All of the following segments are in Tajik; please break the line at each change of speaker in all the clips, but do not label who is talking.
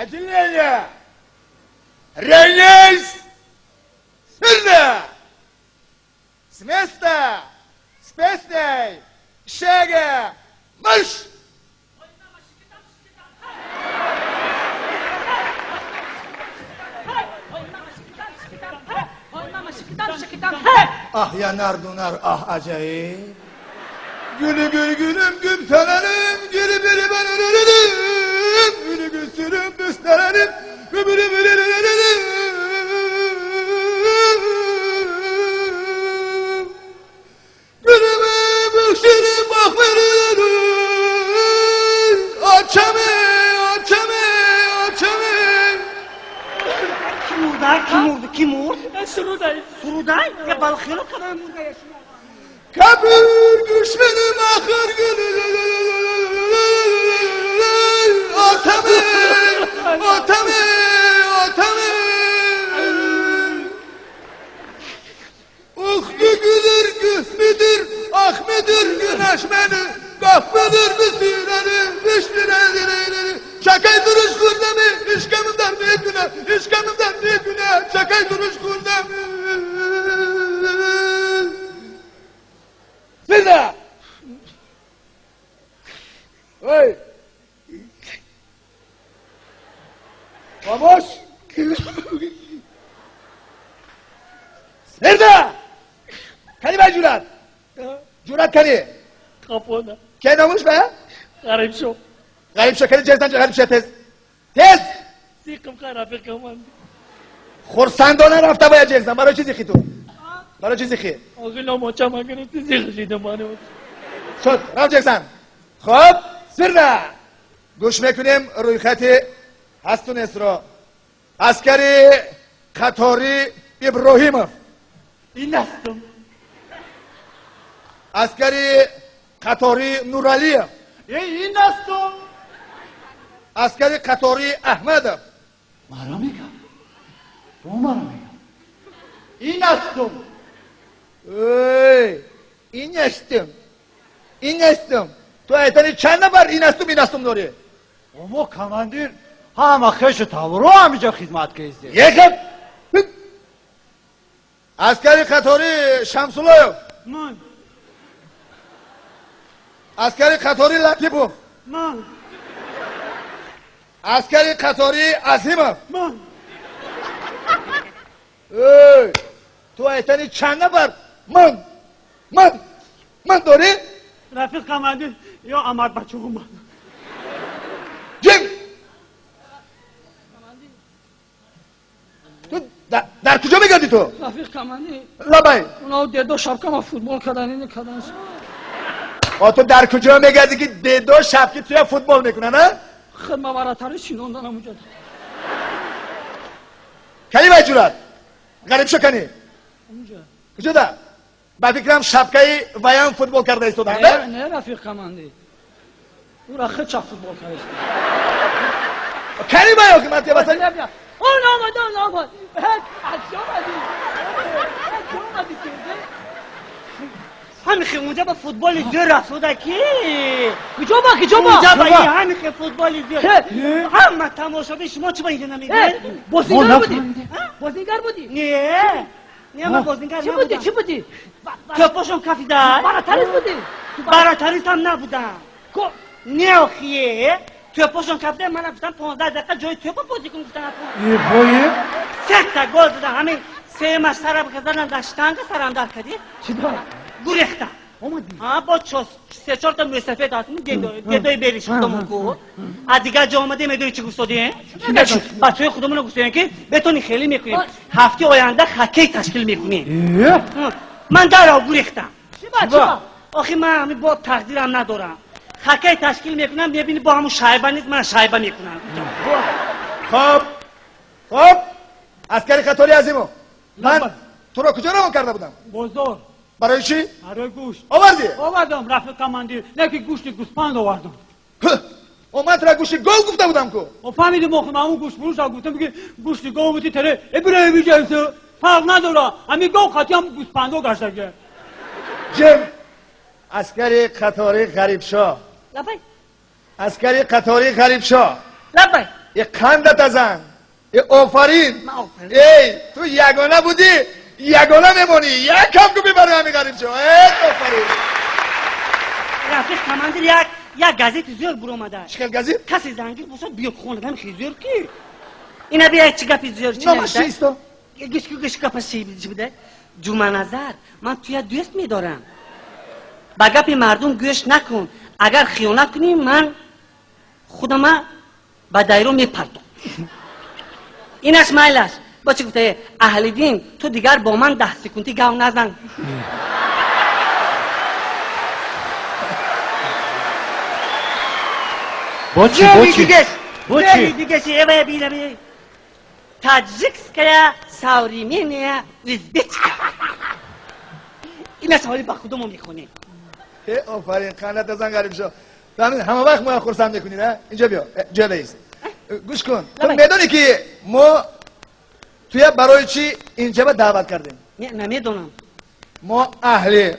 Отделение! Равняйсь! Смирно! С места! С песней! Шага! Марш! Ah yanar donar ah acayip. Gülü gül gülüm güm sönerim, gülü biri ben gülü gülsürüm düslerim, biri biri gülümü bükşürüm bak biri açamı açamı açamı.
Kim vurdu ha? Kim vurdu? Kim vurdu?
Suruday.
Suruday? Ya balık yok kadar burada yaşıyor.
Kabir düşmenim ahır gülü atamı atamı atamı Uhlu gülür güs müdür ah müdür güneş beni Kaf müdür müsüreni düşmüreni Çakay duruş kurdemi işkamımdan bir güne işkamımdan bir güne çakay duruş kurdemi. Size! Hey! Vamos! Nerede? Kani ben Curat? Curat kani?
Kapona.
Kendi olmuş be?
Garip şov.
Garip şakali cezden garip şey tez. Tez!
Zikım karafi kaman.
Khorsandona rafta baya cezden. Baro çizi tu? Baro çizi khi?
Ağıyla moça makinesi zikı bana.
شد رفت جکسن. خب سرنا گوش میکنیم روی خط هستون رو عسکری قطاری ابراهیمов.
این هستم.
عسکری قطاری نورالیев.
این هستم.
عسکری قطاری احمدов.
مرا میگم تو مرا میگم این هستم.
ای این هستم این هستم. تو ایتانی چند نفر این هستم این هستم داری؟
ما کماندیر همه خش تاورو همینجا خدمت کردیم.
یکم عسکری قطاری شمسولایف.
من.
عسکری قطاری لطیفوف.
من.
عسکری قطاری عظیمов.
من.
ای تو ایتانی چند نفر من من من داری؟
رفیق کماندیر یا امر بچه من.
جیم تو در کجا میگردی تو؟
رفیق کماندیر
لبای
اونا دیدو شبکه ما فوتبال کردن اینو کردن.
آ تو در کجا میگردی که دیدو شبکی توی فوتبال میکنن ها؟
خدمت براتری شینوندن اونجا.
کنی باید جورت غریب شو کنی
اونجا.
کجا ده؟ با فکرم شبکه ویان فوتبال کرده ایستادن
نه
نه؟
نه رفیق کماندیر او را خود چه فوتبال کرده.
کنی باید که من تیه بسن؟
اون آمد اون آمد. از آمدی از آمدی که
همین خیلی اونجا با فوتبال زیر رفت کی؟
کجا با کجا با؟
اونجا با همین خیلی فوتبال زیر. همه تماشاگیر شما چی با اینجا نمیدید؟
بازیگر بودی؟ بازیگر بودی؟
نه نه من بازیگر
چی بودی؟
نبودم.
چی بودی؟
توپاشون کفیده.
براتریس بودی؟
براتریس هم نبودم. نه آخیه توپاشون کفیده من گفتم 15 دقیقه جای توپ بازی کن گفتم.
ای بایی
سه تا گل زدم همین سه مش سرم که زدن در شتنگ سرم در کردی؟
چی دار؟
گریختم.
اومدی؟
ها با سه چهار تا مسافت هستیم دیدوی بریش خودمون کو. از دیگه جا آمده میدونی چی گفتادیم؟ بچه خودمون رو گفتیم که بتونی خیلی میکنیم هفته آینده خکی تشکیل میکنیم. من در آب گریختم.
چی با چی با؟
آخه من همین با تقدیرم ندارم. خکی تشکیل میکنم میبینی با همون شایبه نیست من شایبه میکنم.
خب خب عسکری قطاری عظیمو من تو را کجا روان کرده بودم؟
بازار.
برای چی؟
برای گوشت.
آوردی؟
آوردم رفیق کماندیر. نه که گوشت گوسفند آوردم.
او من تو را گوشت گاو گفته بودم کو.
او فهمیدیم آخه من اون گوشت فروش گفتم که گوشت گاو بودی تره ابراهیمی جنسه فرق نداره همین گاو خطی هم گوسفندا گشتگه.
جم عسکری قطاری غریب شاه.
لبای
عسکری قطاری غریب شاه.
لبای
Қандат азан, офарин.
Ман офарин.
Эй, ту ягона будӣ, ягона мемонӣ. Як кам губи барои ҳамин ғарибшо. Офарин.
Рафиқ командир, як газети зӯр буромада.
Чӣ хел газет?
Касе зангир бошад, биёд хонад. Ҳам хел зӯр ки ина бия, чӣ гапи зӯр чӣ
Номаш
нависта?
чисто?
Гӯш, гӯш, гапаш чӣ буда? Ҷуманазар, ман туя дӯст медорам, ба гапи мардум гӯш накун. Агар хиёнат кунӣ, ман худама ба дайро мепартом. Инаш майлаш. Бо чӣ гуфта? Аҳлиддин, ту дигар бо ман 10 секунди гав назан.
Бо чӣ, бо чӣ?
Дигеш.
Бо чӣ?
Дигеш, эва бина, би. Таджикская современная узбечка. Инаш ҳоли ба худумон мехонем.
Офарин, қандат азан, ғарибшо. Ҳама вақт моя хурсанд мекунӣ. На, инҷо биё, ҷо баист, гӯш кун. Ту
Давай.
медонӣ ки мо туя барои чӣ инҷаба даъват кардем?
Не, намедонам.
Мо аҳли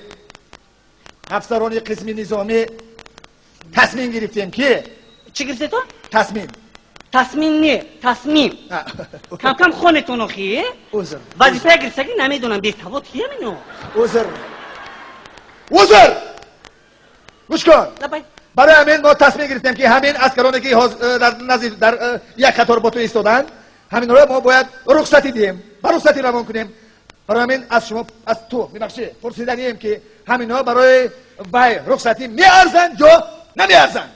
афсарони қисми низомӣ тасмим гирифтем ки
Чӣ гирифтетон?
Тасмим.
Тасмин не, тасмим. Кам-кам хонетон охи.
Узр.
Вазифая гирифтагӣ намедонам, бесавод киям ино.
Узр, узр, гӯш кун.
Лабай.
Барои ҳамин мо тасмим гирифтем ки ҳамин аскароне ки дар назди дар як қатор бо ту истоданд, ҳаминро мо бояд рухсатӣ диҳем, ба рухсатӣ равон кунем. Барои ҳамин аз шумо, аз ту, мебахшӣ, пурсиданием ки ҳаминҳо барои вай рухсатӣ меарзанд ё намеарзанд?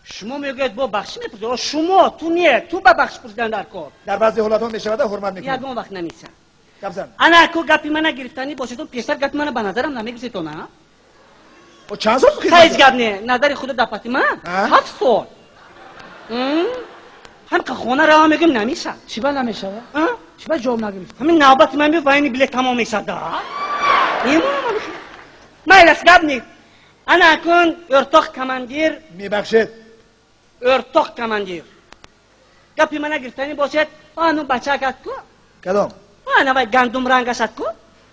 Шумо мегӯяд, бо бахшӣ мепурсед. Шумо, ту не, ту ба бахш пурсидан дар кор.
Дар баъзе ҳолатҳо мешавада, ҳурмат мекунем.
Ягон вақт намешавад.
Гап зан.
Ана ку гапи мана гирифтанӣ бошедон, пештар гапи мана ба назарам намегирифтетон, а?
О, чанд сол
Ҳеҷ
хидмат?
гап не, назари худо дар пасти ман.
А?
7 сол. Ҳам ка хона рава мегӯем, намешавад.
Чӣ ба намешавад?
А?
Чӣ ба ҷавоб нагирифт?
Ҳамин навбати ман биё, вайни билет тамом мешавад да. Мемонам ҳамин. Майлаш, гап нест. Ана акун, ӯртоқ командир,
Мебахшед.
Ӯртоқ командир, гапи мана гирифтанӣ бошед, ану бачакат ку.
Кадом?
Ана вай гандумрангашат ку.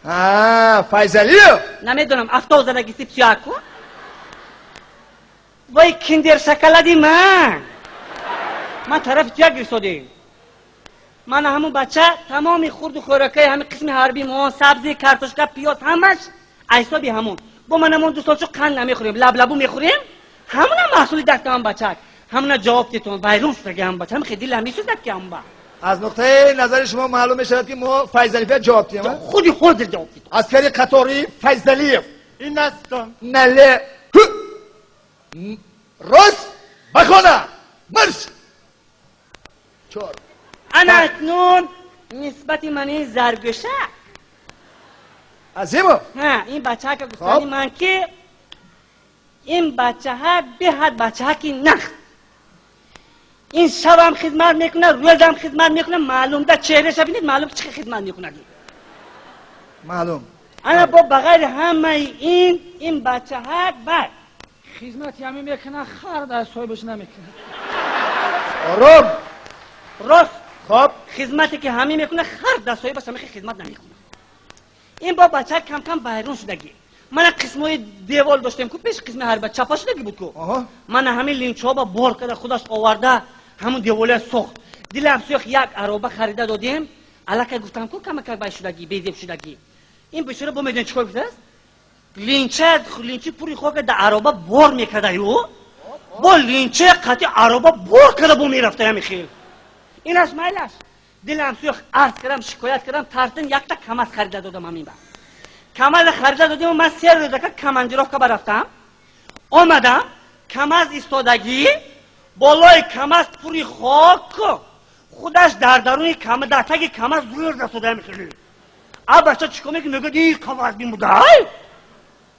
А, Файзалиев.
Намедонам, автобус задагиси псюа ку. Вай киндер шоколади ман. Ман тарафи туя гирифтодем. Мана ҳамун бача тамоми хурду хӯрокаи ҳамин қисми ҳарби мо, сабзи, картошка, пиёз, ҳамаш аз ҳисоби ҳамун. Бо мана мо 2 сол чу қанд намехӯрем, лаблабу мехӯрем, ҳамуна маҳсули дасти ҳамун бачак. Ҳамуна ҷавоб тетон, вайрон шудаги ҳамун бача. Ҳам хел дилам месӯзад ки ҳамун ба.
Аз нуқтаи назари шумо маълум мешавад ки мо Файзалифия ҷавоб диҳем, а?
Худи ҳозир ҷавоб тетон.
Аскари қатори Файзалиев.
Ин астам.
Нале ҳу рост ба хона марш, чор.
Ана акнун нисбати мани заргӯша.
Азимов.
Ҳа, ин бачаҳака гуфтани
Хоб.
ман ки ин бачаҳа беҳад бачаҳаки нахт. Ин шабам хизмат мекунад, рӯзам хизмат мекунад. Маълум да чеҳраша бинед, маълум чӣ хизмат мекунад.
Маълум.
Ана бо ба ғайри ҳамаи ин, ин бачаҳак бад
Хизмати ҳамин мекунад, хар дар соҳибаш намекунад.
Ором.
Рост.
Хоб.
Хизмате ки ҳамин мекунад, хар дар соҳибаш ҳамин хизмат намекунад. Ин бо бачаҳак кам-кам байрон шудагӣ. Мана қисмҳои девол доштем ку, пеш қисми ҳарба чапа шудагӣ буд ку. Мана ҳамин линчоба бор карда, худаш оварда, ҳамун деволия сохт. Дилам сӯхт, як ароба харида додем. Аллакай гуфтам ку, камакак бай шудагӣ, безеб шудагӣ. Ин бечора бо медонӣ чӣ кор кардааст? Линча, линчи пури хока да ароба бор мекардаю, бо линча қати ароба бор карда бо мерафта ҳами хел. Инаш майлаш. Дилам сӯхт, арз кардам, шикоят кардам, тарсим, якта камаз харида додам. Ҳамин ба камаза харида додем. Ман 3 рӯзака командировка барафтам, омадам, камаз истодагӣ, болои камаз пури хок, худаш дар даруни кама, дар таги камаз зӯр дастода мехелӣ. А бача чӣ кор мекунӣ? Мегӯяд, и камаз бимудай,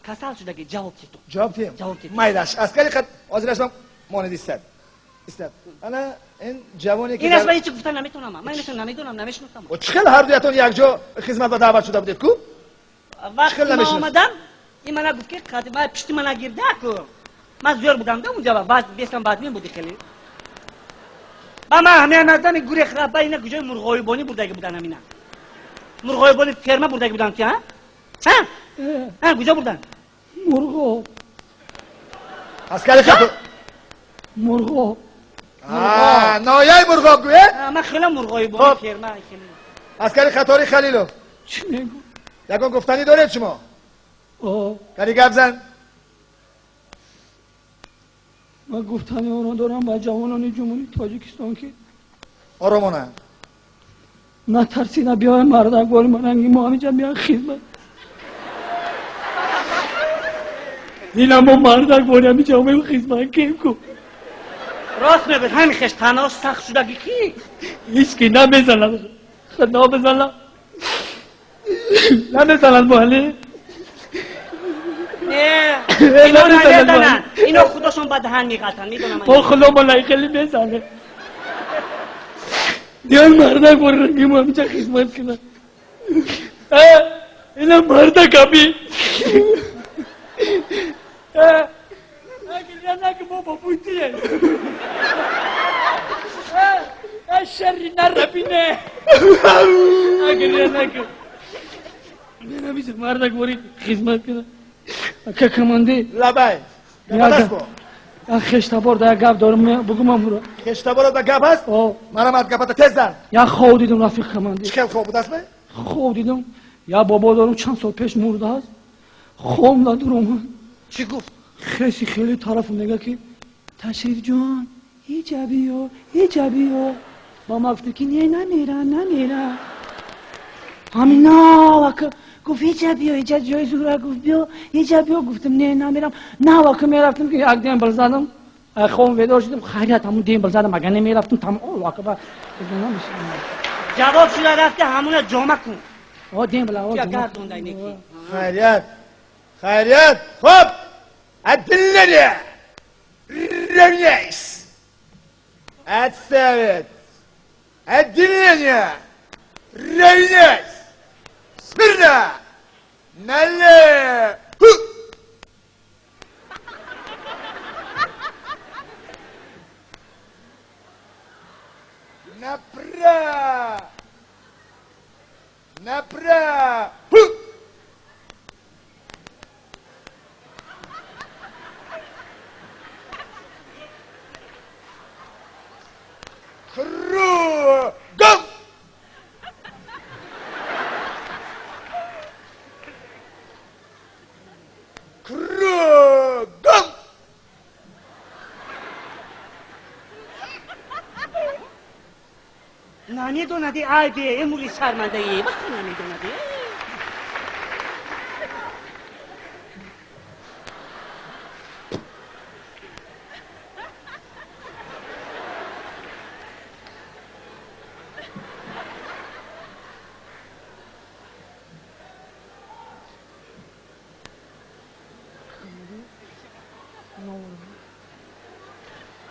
касал шудагӣ. Ҷавоб титу.
Ҷавоб диҳем?
Ҷавоб диҳем.
Майлаш, аскари қат ҳозираш ман монед, истад, истад. Ана ин ҷавоне ки
Инаш ман ҳеҷ гуфта наметавонам, ман инаша намедонам, намешиносам.
О, чӣ хел ҳардуятон якҷо хизмат ба даъват шуда будед ку?
Вақти
Хел
ман
намешиносам.
омадам, ин мана гуфт ки қадима пишти мана гирда ку. Ман зӯр будам да унҷа, баъд бесам баъд буди хеле. Ба ман ҳамин надани гурех ба ина куҷои мурғоибонӣ бурдаги будан, ҳамина мурғоибони ферма бурдаги будан ки, а ҳа ҳа, куҷо бурдан?
Мурғоб.
Аскари қатор.
Мурғоб.
Нояи Мурғоб гӯед?
Ман хеле мурғои бо ферма.
Аскари қатори Халилов.
Чӣ мегӯ?
Ягон гуфтанӣ доред шумо? Кани гап зан.
Ман гуфтани онро дорам ба ҷавонони Ҷумҳурии Тоҷикистон ки
оромона
натарсида биёянд мардак бори маранги мо ҳаминҷа биёянд хизмат. Ина мо мардак бори ҳаминҷа омем хизмат кем ку.
Рост мегӯяд, ҳамин хеш танош сахт шудаги ки?
Ҳеҷ ки намезанад. Худо бизанад. Намезанад муаллим.
Не, ино намезананд. Ино худошон ба даҳан меғалтанд, медонам.
Бо худо малай хеле мезанад. Диён мардак бори ранги мо ҳаминҷа хизмат кунад. Ина мардак аби. شر نربینه اگر نکن نمیشه مردک باری خدمت کنه که کمانده
لبای
خشتبار در گپ دارم بگم امورا
خشتبار در گپ هست؟ منم از گپت تز زن
یا خواب دیدم رفیق کمانده
چه خیلی خواب بود است؟
خواب دیدم یا بابا دارم چند سال پیش مرده است خواب ندارم.
چی گفت؟
خیلی خیلی طرف میگه که تشریف جان هیچ بیا هیچ بیا با ما گفت که نه نمیرم نمیرم همین نه گفت هیچ بیا هیچ جای زوره گفت بیا هیچ بیا گفتم نه نمیرم نه وقت میرفتم که یک دیم بلزدم خوام بیدار شدم خیریت همون دیم بلزدم اگر نمیرفتم تمام الله اکبر
جواب شده رفته همون جامه کن
آ دیم بلا
یا گردوندای نیکی
خیریت خیریت. خب ادلنی равняйсь. Отставить. Отделение. Равняйсь. Смирно. Налево. Направо. Направо. Кругом! Кругом!
Намедонади айбе, эмули шармандаи, вақте намедонади.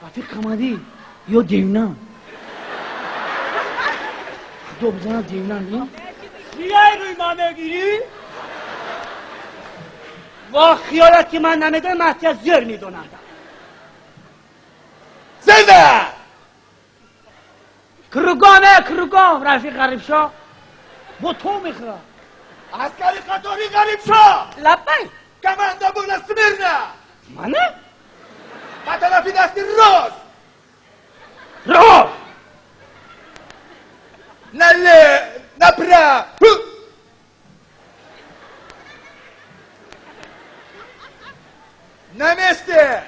رفیق کمدی یا دیونا خدا بزنه دیونا نیم
خیال روی ما میگیری؟ وا خیالت که من نمیدونم من از زیر میدونم.
زنده
کروگامه کروگام رفیق غریب شاه با تو میخواه
عسکری قطاری غریب شاه
لبی
کمانده بغل سمیرنا
منه؟
با طرفی دستی راست
راست
نله نپره На месте!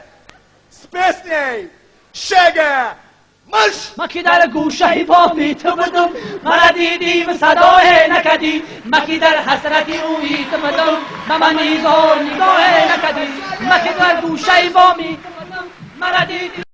С песней! Шага! Марш!
Маки дар гӯшаи боми ту будум, мара дидим садое накадӣ. Маки дар ҳасрати ӯи ту будум, ба ман низор нигоҳе накадӣ. Маки дар гӯшаи боми ту будум, мара дидим.